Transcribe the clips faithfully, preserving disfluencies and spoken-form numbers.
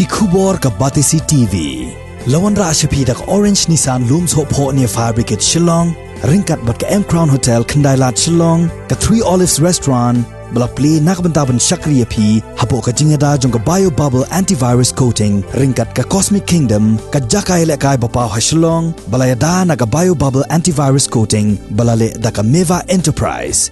Ki khubor ka Batesi T V. La wanrah sha phi da ka Orange Nissan Lum Sohphoh near Fire Brigade Shillong, ryngkat bad ka M Crown Hotel Khyndailad Shillong, ka Three Olives Restaurant, ba la plie na ka bynta ban shakri ïa phi hapoh ka jingïada jong ka Bio Bubble Antivirus Coating, ryngkat ka Cosmic Kingdom, ka jaka ïalehkai ba paw ha Shillong, ba la ïada na ka Bio Bubble Antivirus Coating, ba la leh da ka Meva Enterprise.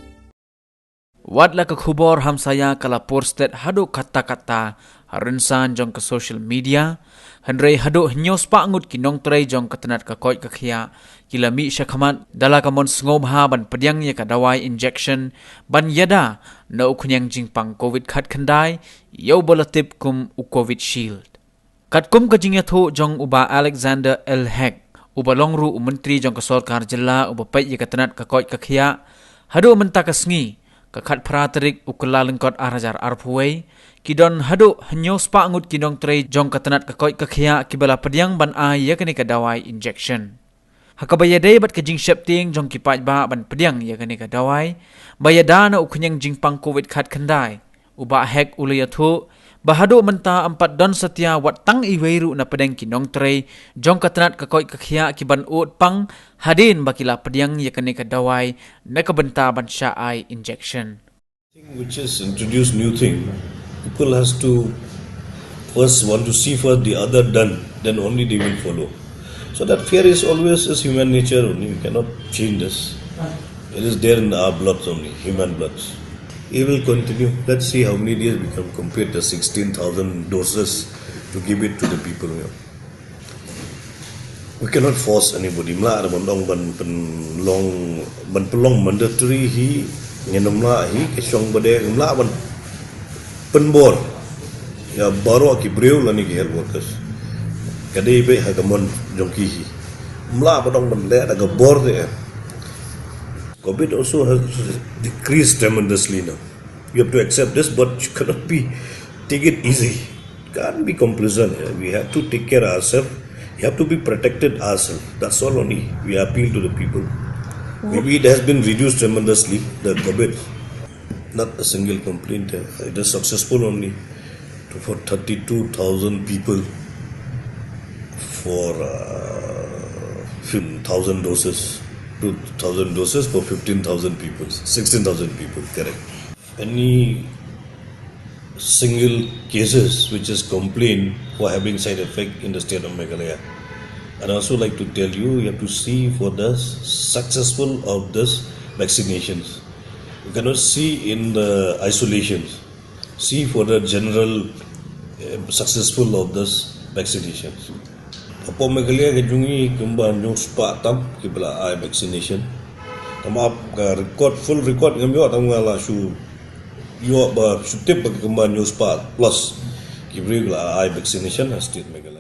Wat la ka khubor hamsaïa ka la pur stet haduh katta katta ha rynsan jong ka social media, hynrei haduh hynñiew spah ngut ki nongtrei jong ka tnat ka koit ka khiah ki la mih shakhmat da la ka mon sngewbha ban pdiang ïa ka dawai injection ban ïada na u khñiang jingpang Covid khatkhyndai, ïa uba la tip kum u Covid Shield. Katkum ka jingïathuh jong u Bah Alexander L Hek, uba long ruh u Myntri jong ka Sorkar Jylla uba peit ïa ka tnat ka koit ka khiah, haduh mynta ka sngi, ka khatphra tarik u Kyllalyngkot ar hajar arphew wei, ki don haduh hynñiew spah ngut ki nongtrei jong ka tnat ka koit ka khiah kiba la pdiang ban ai ïa kane ka dawai injection. Ha kaba ïadei bad ka jingsheptieng jong ki paidbah ban pdiang ïa kane ka dawai ba ïada na u khñiang jingpang Covid khatkhyndai, u Bah Hek u la ïathuh ba haduh mynta ym pat don satia wat tang iwei ruh na pdeng ki nongtrei jong ka tnat ka koit ka khiah ki ban ud pang hadien ba ki la pdiang ïa kane ka dawai na ka bynta ban shah ai injection. Thing which is introduced new thing, people has to first want to see first the other done, then only they will follow. So that fear is always is human nature only. We cannot change this. It is there in our bloods only, human bloods. It will continue. Let's see how many days we can complete the sixteen thousand doses to give it to the people. You know. We cannot force anybody. Mlah da ban ong ban pynlong, ban pynlong mandatory hi, ngin ym lah hi, ka shong ba dei, ym lah ban pynbor ïa baroh ki briew lane ki health workers. Ka dei beit ha ka mon jong ki hi. Ym lah ban ong ban leh da ka bor te. Covid also has decreased tremendously now. You have to accept this, but you cannot be, take it easy. Can't be complacent here. We have to take care ourselves. You have to be protected ourselves. That's all only. We appeal to the people. Maybe it has been reduced tremendously, the Covid. Not a single complaint there. It is successful only to, for thirty-two thousand people for uh, fifteen thousand doses. Two thousand doses for fifteen thousand people. Sixteen thousand people, correct. Any single cases which is complained for having side effect in the state of Meghalaya. And I also like to tell you, you have to see for the successful of this vaccinations. You cannot see in the isolations. See for the general uh, successful of this vaccinations. Hapoh Meghalaya ka jong ngi kumba hynñiew spah tam kiba la ai vaccination. Tangba ka record, full record ngam ïoh tang nga la shu ïoh ba shu tip ba kumba hynñiew spah plus ki briew la ai vaccination ha state Meghalaya.